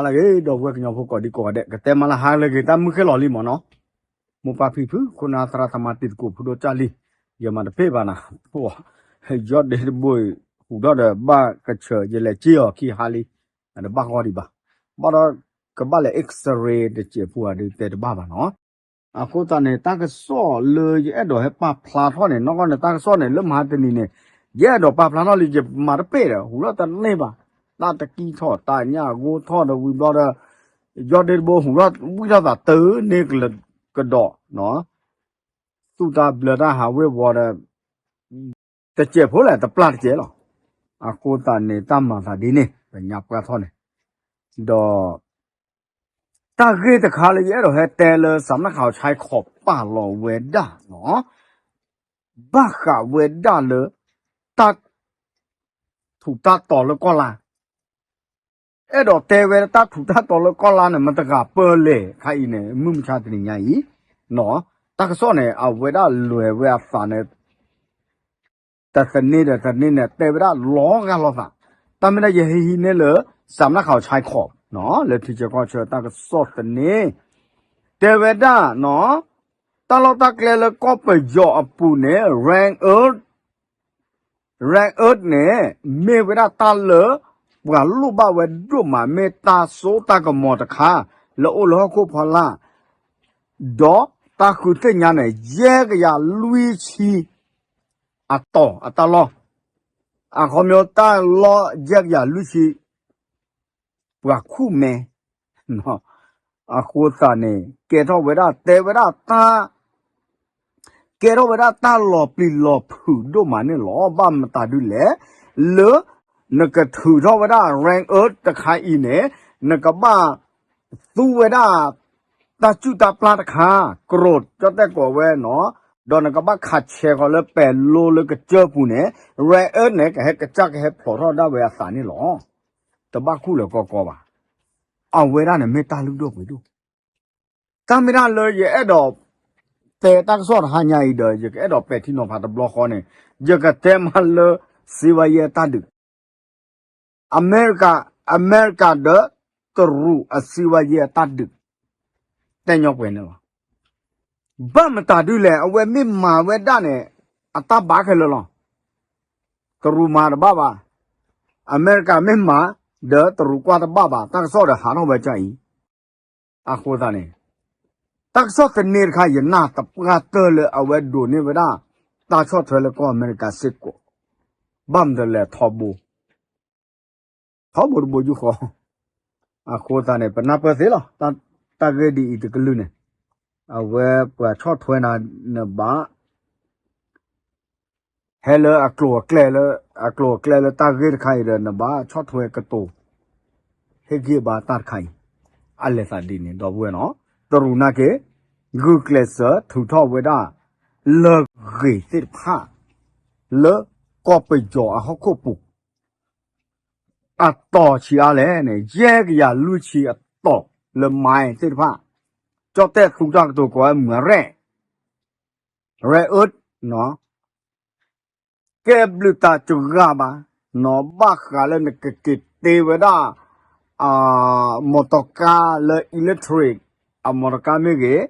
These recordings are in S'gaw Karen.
ဟါလၢအဂ့ၤ ဒီပုၢ်ဝဲၢ်ကညီဖိကိးဒံကိးဂၤဒဲး ကတဲမၤလၢဟါလၢအဂ့ၤ တၢ်မုၢ်ဃ့ၢ်လီၤလံမ့ၢ်နီၤ, မိၢ်ပၢ်ဖံဖု ခိၣ်နၢ်သရၣ်သမါတံၤသကိးဖိဒိၣ်ကၢ်လံ, ယမၤတပ့ၢ်ဘၣ်နၤ, ပှၤ ယီၢ်ဒ့တဘိ ဟူးထီၣ်ဒီးဘၣ်ကဆၢ ယလဲၤစ့ၢ်အီၤခံဟါလံ, အတဘၣ်ဂီၢ်ဒံးဘၣ်, ဘၣ်ဒီး ကဘၣ်လဲၤ X-ray တစဲးဖိဧါဒုးတဲတဘၣ်ဘၣ်နီၤ. အဃိသတးန့ၣ် တၢ်ကစီၣ်လၢယအဲၣ်ဒိးဟဲပာ်ဖျါထီၣ်န့ၣ် နီၢ်ကီၢ်န့ၣ် တၢ်ကစီၣ်န့ၣ် လၢမဟါတနံၤန့ၣ် ယအဲၣ်ဒိးပာ်ဖျါထီၣ်လံ ယမၤတပ့ၢ်ဒီး ဟူးထီၣ်တန့ၢ်ဘၣ်, တၢ်တကံၢ်ထီၣ် တၢ်ညၣ်ဂိၢ်ထီၣ်ဒီးဝံၤဘျီဒီး ယီၢ်ဒ့တဘိ ဟူးထီၣ်ဝံၣ်ထီၣ်သးတန့ၢ်ကလၢာ်ကဒီး သူၣ်တၢ်ဘျၢတၢ်ဟးဝ့ၤဝီၤဒီး တစဲးဖိလဲၣ် တပျၢ်တကဲလီၤ. အဃိသတးန့ၣ် တၢ်မၤသးဒ်န့ၣ် ပညါပှၢ်ထီၣ်န့ၣ်, ဒီး တၢ်ဂ့ၢ်တခါလၢယအဲၣ်ဒိးဟဲတဲလၢ စးမနၣ်ခးအီၤဆဲခီးပာ်လီၤဝဲဒၣ်နီၤ, ဘၣ်ဃးဝဲဒၣ်လၢ တၢ် ထူးတၢ်တီၤလၢကီၢ်လါ, အဲၣ်ဒိးတဲဝဲတၢ်ထူးတၢ်တီၤလၢကီၢ်လါန့ၣ် မတဂၤပၢလဲၣ်ခါအံၤန့ၣ် မုၢ်မဆါတနံၤညါအံၤ, တၢ်ကစီၣ်န့ၣ် အဝဲဒၣ်လဲၤဝဲအသးန့ၣ် တသန့ၤဒီးသန့ၤန့ၣ် တဲဝဲဒၣ်လီၤဂာ်လိာ်သး, တၢ်မ့ၢ်ဒၣ်ယဟံးဟံးန့ၢ်လၢ စးမနၣ်ခးအီၤဆဲခီး လၢထံဆၢကီၢ်ဆၢတၢ်ကစီၣ်သန့ၤ, တဲဝဲဒၣ်နီၤ, တၢ်လီၢ်တၢ်ကျဲလၢကီၢ်ပယီၤအပူၤန့ၣ် rare earth rare earth န့ၣ် မ့ၢ်ဝဲဒၣ်တၢ်လၢ ပှၤလိၣ်ဘၣ်ဝဲဒိၣ်မး မ့ၢ်တၢ်စိတၢ်ကမီၤတခါ လၢအိၣ်လၢဟီၣ်ခိၣ်ဖီလာ်, ဒီးတၢ်ဃုသ့ၣ်ညါန့ၣ် ယဲၢ်ကယၤလွံၢ်ဆံ အတီၤအတၢ်လီၢ်, အခီပညီတၢ်လီၢ်ယဲၢ်ကယၤလွံၢ်ဆံ ပှၤခူၣ်မဲ အဃိသတးန့ၣ် ကဲထီၣ်ဝဲဒၣ် တဲဝဲဒၣ်တၢ် ကဲထီၣ်ဝဲဒၣ်တၢ်လီၤပျံၤလီၤဖုးဒိၣ်မးန့ၣ်လီၤ. ဘၣ်မတၤဒုလဲၣ်, လၢ နကထုးထီၣ်ဝဲဒၣ် rare earth တခါအံၤန့ၣ် နကဘၣ် သူဝဲဒၣ် တၢ်စုၣ်တၢ်ပျၢ်တခါ ကြိတ် ကၠီၣ်တဲၣ်ကိးဝဲနီၤ, ဒီးနကဘၣ်ခးဆဲးဃီၤလၢပဲၤလိလၢကစၢၢ်ပူၤန့ၣ် rare earth န့ၣ် ကဟဲကစၢ်ကဟဲဖျိးထီၣ်ဒၣ်ဝဲအသးန့ၣ်လီၤ. တဘၣ်ခူၣ်လၢၤကီကီဘၣ်. အဝဲဒၣ်န့ၣ်မ့ၢ်တၢ်လုၢ်ဒိၣ်ပှ့ၤဒိၣ် တၢ်မ့ၢ်ဒၣ်လၢယအဲၣ်ဒိး တဲတၢ်ကစီၣ်တဟါညါအံၤဒီး ယကအဲၣ်ဒိးပဲာ်ထံနီၤဖးတဘျီဃီန့ၣ် ယကတဲမးလၢ စံးဝဲယဲတၢ်ဒုး အမဲရကၤ အမဲရကၤဒီး တရူးအစံးဝဲယဲအတၢ်ဒုး တဲညီပှဲၤန့ၣ်လီၤ. ဘၣ်မတၤဒုလဲၣ် အဝဲမ့ၢ်မၤဝဲဒၣ်န့ၣ် အတၢ်ဘၣ်ခဲလၢာ်လီၤ. တရူးမၤတဘၣ်ဘၣ်. အမဲရကၤမ့ၢ်မၤ ဒီးတရူးကွၢ်တဘၣ်ဘၣ် တၢ်ကစီၣ်ဒီးဟးထီၣ်ဝဲကအံၤ အဃိသတးန့ၣ် တၢ်ကစီၣ်သန့ၤတခါ ယနာ်သပှၢ်တၢၢ်လၢအဝဲဒိးန့ၢ်ဝဲဒၣ် တၢ်ဆီၣ်ထွဲလၢကီၢ်အမဲရကၤစ့ၢ်ကီး, ဘၣ်မနုၤလဲၣ်ထီဘိ, ထီဘိတဘိယူၢ်ဃီ, အဃိသတးန့ၣ် ပနၢ်ပၢၢ်သ့လီၤ, တၢ်ဂ့ၢ်ဒ်အံၤတကလုာ်န့ၣ်, အဝဲပှၤဆီၣ်ထွဲနၤ နဘၣ် ဟဲလၢအကျိၤအကျဲလၢ အကျိၤအကျဲလၢတၢ်ဂ့ၢ်တခါအံၤဒီး နဘၣ်ဆီၣ်ထွဲကတိၤ ဟ့ၣ်ဂံၢ်ဘါတၢ်တခါအံၤ, အလဲၤသးဒ်န့ၣ် ဒီပုၢ်ဝဲၢ်နီၤ, တရူးနာ်က့ၤ ဂုာ်ကျဲးစၢးထုးထီၣ်ဝဲဒၣ် လၢၢ်ဂ့ၤသ့ၣ်တဖၣ် လၢကီၢ်ပယီၤအဟီၣ်ခိၣ်ပူၤ အတီၤဆံးအါလဲၣ်န့ၣ် ယဲၢ်ကယၤလွံၢ်ဆံအတီၤလၢ mine သ့ၣ်တဖၣ်, ကၠီၣ်တဲၣ်သူတၢ်ကတိၤကိးဝဲ မၤရဲၣ်, rare earth နီၤ, ကဲဘျုးတၢ်တဂၤဘၣ်, နီၤ ဘၣ်ဃးလၢနကက့ၤတ့ဝဲဒၣ် အ မော်တော်ကားလၢ electric အ မော်တော်ကား မ့ၢ်ဂ့ၤ,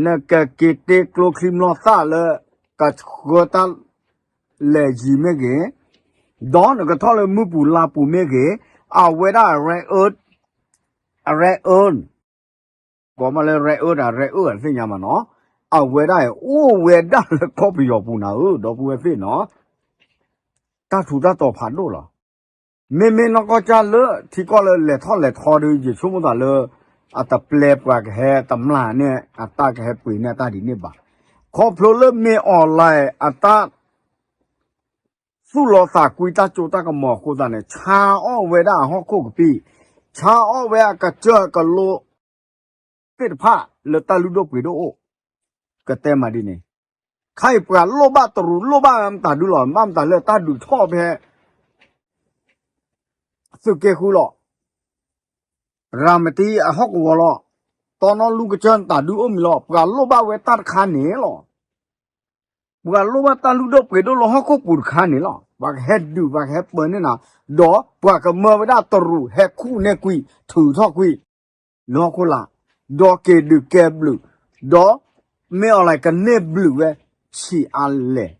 နကက့ၤတ့ကျိချံမျိာ်သၣ်လၢ ကဆှၢတၢ်လဲၤယံၤမ့ၢ်ဂ့ၤ, ဒီးနကထီၣ်လၢမုၢ်ပူၤလါပူၤမ့ၢ်ဂ့ၤ, အဝဲဒၣ် rare earth, rare earth ကိးမးလၢ rare earth တၢ် rare earth တသ့ၣ်ညါမးနီၤ, အဝဲဒၣ်အံၤ အိၣ်ဝဲဒၣ်လၢကီၢ်ပယီၤပူၤနၤဧၢ ဒီပုၢ်ဝဲၢ်သ့ၣ်နီၤ, တၢ်ထူးတၢ်တီၤဖးဒိၣ်လီၤ. မ့မ့ၢ်နီၢ်ကီၢ်ကၢ်လၢထံကီၢ်လၢလဲၤထီၣ်လဲၤထီဒီး ယဆိကမိၣ်သးလၢ အတပျဲပှၤကဟဲတမျၢ်န့ၣ် အတၢ်ကဟဲပှ့ၤန့ၢ်အတၢ်ဒ်န့ၣ်ဘၣ်. ခီဖျိလၢမ့ၢ် online အတၢ် သူၣ်လီၤသးကွံတၢ်စိတၢ်ကမီၤအဃိသတးန့ၣ် ဆါအီၣ်ဝဲဒၣ်အဟီၣ်ခိၣ်ကပံာ်, ဆါအီၣ်ဝဲအကစၢၢ်ကလိသ့ၣ်တဖၣ်လၢတၢ်လုၢ်ဒိၣ်ပှ့ၤဒိၣ်အိၣ်, ကတဲမးဒ်န့ၣ်, ခါအံၤပှၤလိၣ်ဘၣ်တရူးလိၣ်ဘၣ်မတၤဒုလီၤ, မ့ၢ်မတၤလၢတၢ်ဒုးထီၣ်ဖဲ သုးက့ဃုလီၤ, ရၤမတံအဟီၣ်ကဝီၤလီၤ, တီနီၣ်လူကစၢၢ်နတၢ်ဒုးအိၣ်မံၤလီၤ, ပှၤလိၣ်ဘၣ်ဝဲတၢ်တခါန့ၣ်လီၤ. ပှၤလိၣ်ဘၣ်တၢ်လုၢ်ဒိၣ်ပှ့ၤဒိၣ်လၢဟီၣ်ခိၣ်ပူၤတခါန့ၣ်လီၤ. ပှၤကဟဲဒုး ပှၤကဟဲပၢန့ၢ်နၤ, ဒီးပှၤကမၢဝဲဒၣ်တရူးဟဲခူၣ်န့ၢ်ကွံာ် ထုးထီၣ်ကွံာ် လၢဟီၣ်ခိၣ်လာ်, ဒီးက့ၤဒုးကဲဘျုး, ဒီးမ့ၢ်အီၤလၢကန့ၢ်ဘျုးဝဲ ဆံးအါလဲၣ်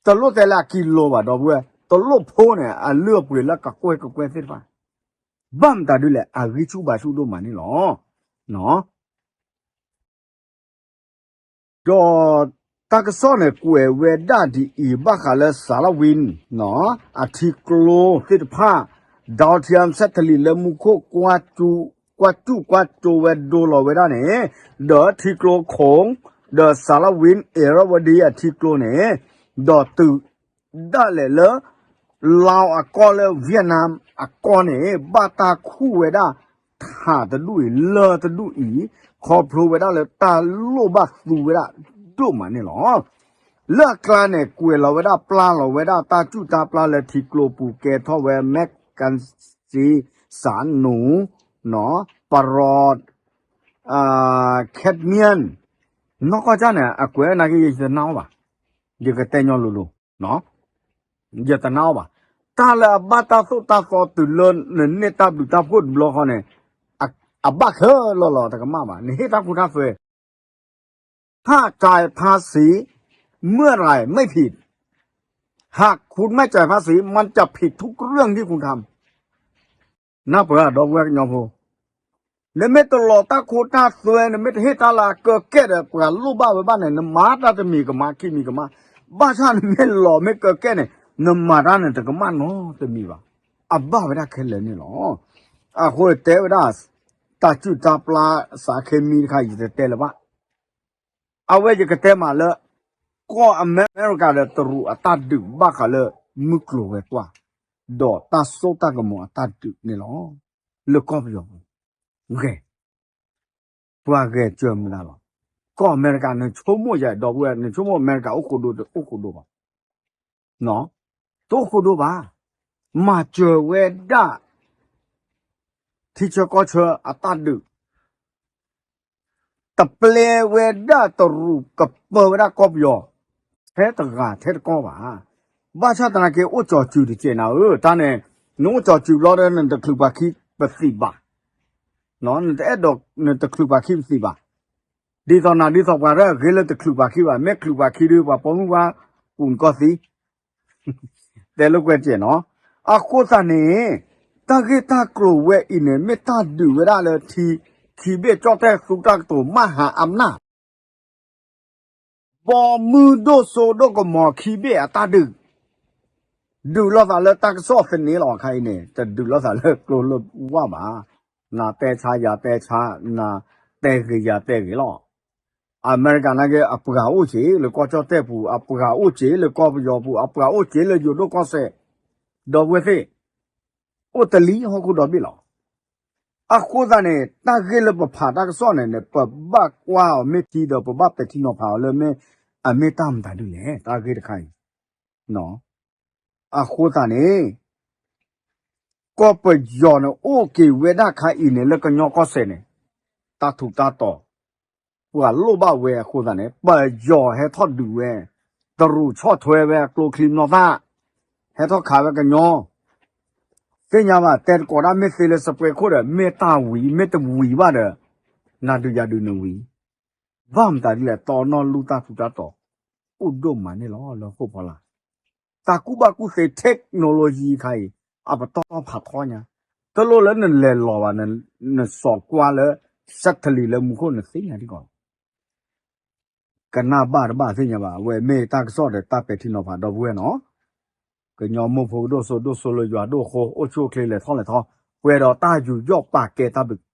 တလိၣ်တဲလၢအကံလိဘၣ် ဒီပုၢ်ဝဲၢ်, တလိၣ်ဖိန့ၣ် အလုၢ်အပှ့ၤလၢကကွဲၢ်ကကွဲၢ်သ့ၣ်တဖၣ်, ဘၣ်မတၤဒ်လဲၣ် အဂံၢ်ဆူၣ်ဘါဆူၣ်ဒိၣ်မးန့ၣ်လီၤ. ဒီးတၢ်ကစီၣ်န့ၣ် ကွဲးဝဲဒၣ်ဒ်အံၤ ဘၣ်ဃးလၢ Salween အထံကျိသ့ၣ်တဖၣ်, ဒီးထံအဆဲးတလံၤလၢမူခိၣ် ကွၢ်စူၣ်ကွၢ်ကၠိဝဲဒိလီၤဝဲဒၣ်န့ၣ်, ဒီးထံကျိခိၣ်, ဒီး Salween Irrawaddy အထံကျိန့ၣ်, ဒီးတုၤဒၣ်လဲာ်လၢ Laos အကီၢ်လၢ Vietnam အကီၢ်န့ၣ် ဘၣ်တၢ်ခူၣ်ဝဲဒၣ် ထးတဒူၣ်အံၤ လၢၢ်တဒူၣ်အံၤ, ခီဖျိဝဲဒၣ်လၢတၢ်လိၣ်ဘၣ်သူဝဲဒၣ်ဒိၣ်မးန့ၣ်လီၤ. လၢအကျါန့ၣ် ကွဲးလီၤဝဲဒၣ် ပျၢ်လီၤဝဲဒၣ် တၢ်စူၣ်တၢ်ပျၢ်လၢထံကျိပူၤ ကဲထီၣ်ဝဲ မဲးကၣ်စံ စးနူၤ, ပရီး cadmium, နီၢ်ကီၢ်ကၢ်န့ၣ် အကွဲးနာ်က့ ယတနာ်အီၤဘၣ်, ယကတဲညီလိၤလိၤ, ယတနာ်အီၤဘၣ်. တၢ်လၢအဘၣ်တၢ်သိၣ်တၢ်သီတုၤလၢနန့ၢ်တၢ်ဘျုးတၢ်ဖှိၣ်တဘျီဃီန့ၣ်, အဘၣ်ခဲလၢာ်လီၤ တကမၣ်ဘၣ်, နဟ့ၣ်တၢ်ခိတၢ်သွဲ ถ้าจ่ายภาษีเมื่อไหร่ไม่ผิด หากคุณไม่จ่ายภาษี มันจะผิดทุกเรื่องที่คุณทำ နၢ်ပၢၢ် ဒီပုၢ်ဝဲၢ်ကညီဖိ, နမ့ၢ်တလီၤတၢ်ခိတၢ်သွဲ နမ့ၢ်တဟ့ၣ်တၢ်လၢအကၢကဲၣ်ဒီး ပှၤလိၣ်ဘၣ်ဝဲဘၣ်န့ၣ် နမၤတၢ်တမံၤကမၣ် ခံမံၤကမၣ်, ဘၣ်ဆၣ်နမ့ၢ်လီၤမ့ၢ်ကၢကဲၣ်န့ၣ် နမၤတၢ်န့ၣ်တကမၣ်နီတမံၤဘၣ်, အဘၣ်ဝဲဒၣ်ခဲလၢာ်န့ၣ်လီၤ. အဃိတဲဝဲဒၣ် တၢ်စူၣ်တၢ်ပျၢ် စးခဲမံတခါ ယတတဲလၢၤဘၣ်. အဝဲယကတဲမးလၢ ကီၢ်အမဲရကၤဒီးတရူးအတၢ်ဒုးဘၣ်ဃးလၢ မုၢ်ကျိၤဝဲၤကွာ် ဒီးတၢ်စိတၢ်ကမီၤအတၢ်ဒုးန့ၣ်လီၤ. လၢကီၢ်ပယီၤပူၤ, ဂ့ၤ, ပှၤဂဲၤစၢၤမတၤလီၤ. ကီၢ်အမဲရကၤ နဆိကမိၣ်ယၤ ဒီပုၢ်ဝဲၢ် နဆိကမိၣ်အမဲရကၤအိၣ်ဃိဒိ တအိၣ်ဃိဒိဘၣ်, တအိၣ်ဃိဒိဘၣ်. မၤစၢၤဝဲဒၣ် ထံဆၢကီၢ်ဆၢအတၢ်ဒုး တပျဲဝဲဒၣ်တရူးကပၢဝဲဒၣ်ကီၢ်ပယီၤ ထဲတဂၤထဲတကီၢ်ဘၣ်. ဘၣ်ဆၣ်သနာ်က့ အိၣ်ကၠီၤစုၤတစဲးနၤဧၢ, တၢ်န့ၣ် နအိၣ်ကၠီၤစုၤဘျီဒီး နတချုးပှၤခံပသံးဘၣ်, နတအဲၣ်ဒိး နတချုးပှၤခံပသံးဘၣ်. ဒ်သိးနၤဒ်သိးပှၤတဂ့ၤလၢတချုးပှၤခံဘၣ်, မ့ၢ်ချုးပှၤခံဒီး ပှၤပိာ်မုၣ်ပှၤပူၤနကီၢ်သံ တဲလိာ်ကွဲစဲးနီၤ. အဃိသတးန့ၣ် တၢ်ဂ့ၢ်တၢ်ကျိၤဝဲအံၤန့ၣ် မ့ၢ်တၢ်ဒုးဝဲဒၣ်လၢထံခံဘ့ၣ် ကၠီၣ်တဲၣ်သူတၢ်ကတိၤ မဟာอำนาจ ဘီမုၢ်ဒိၣ်စိဒိၣ်ကမီၤခံဘ့ၣ်အတၢ်ဒုး, ဒုးလိာ်သးလၢတၢ်ကစီၣ်သန့လီၤ ခါအံၤန့ၣ် တဒုးလိာ်သးလၢကျိလၢဝၢ်ဘၣ်. နတဲဆါယၤတဲဆါ, နတဲဂ့ၤယၤတဲဂ့ၤလီၤ. အမဲရကၤနာ်က့ အပှၤအိၣ်စ့ၢ်လၢကီၢ်ကၠီၣ်တဲၣ်ပူၤ, အပှၤအိၣ်စ့ၢ်လၢကီၢ်ပယီၤပူၤ, အပှၤအိၣ်စ့ၢ်လၢယိၤဒိၣ်ကီၢ်စဲၣ်, ဒီပုၢ်ဝဲၢ်သ့ၣ်, အိၣ်တလံၤဟီၣ်ခိၣ်ဒီဘ့ၣ်လီၤ. အဃိသတးန့ၣ် တၢ်ဂ့ၢ်လၢပဖးတၢ်ကစီၣ်န့ၣ်န့ၣ် ပဘၣ်ကွၢ်အီၤမ့ၢ်ထံဒီး ပဘၣ်ပဲာ်ထံနီၤဖးအီၤလၢမ့ၢ် အမ့ၢ်တၢ်မတၤဒ်လဲၣ် တၢ်ဂ့ၢ်တခါအံၤ. အဃိသတးန့ၣ် ကီၢ်ပယီၤန့ၣ် အိၣ်က့ၤဝဲဒၣ်ခါအံၤန့ၣ် လၢကညီကီၢ်စဲၣ်န့ၣ် တၢ်ထူးတၢ်တီၤ ပှၤလိၣ်ဘၣ်ဝဲအဃိသတးန့ၣ် ပယီၤဟဲထီၣ်ဒုးဝဲ, တရူးဆီၣ်ထွဲဝဲအကျိချံမျိာ်သၣ်, ဟဲထီၣ်ခးဝဲကညီ, သ့ၣ်ညါဘၣ် တဲသကိးတၢ်မ့ၢ်သ့လၢ စပှဲခိၣ်ဒီး မ့ၢ်တၢ်ဝံၤ မ့ၢ်တဝံၤဘၣ်ဒီး နၤဒုးယၤဒုးနဝံၤ, ဘၣ်မတၤဒ်လဲၣ် တနီၤလူၢ်တၢ်ထူးတၢ်တီၤ အိၣ်ဒိၣ်မးန့ၣ်လီၤ လၢဟီၣ်ခိၣ်ဖီလာ်. တၢ်ကူၣ်ဘၣ်ကူၣ်သ့ technology ခါအံၤ အပတီၢ်ဖးထီညါ, တလိၣ်လၢနလဲၤလီၤဘၣ်, န, နစိာ်ကွၢ်လၢ satellite လၢမူခိၣ် နသ့ၣ်ညါဒ်ကီးလီၤ. ကနၣ်ဘၣ်တဘၣ်သ့ၣ်ညါဘၣ်, အဝဲမ့ၢ်တၢ်ကစီၣ်ဒီးတၢ်ပဲာ်ထံနီၤဖးဒီပုၢ်ဝဲၢ်နီၤ. ကညီမိၢ်ဖိကဒိၣ်စိဒိၣ်စိလၢယွၤဒိၣ်အဃိ အိၣ်ဆူၣ်အိၣ်ချ့လဲၤထီၣ်လဲၤထီ, ပှဲၤဒီးတၢ်ယူးယီၣ်ပာ်ကဲတၢ်ဘျုး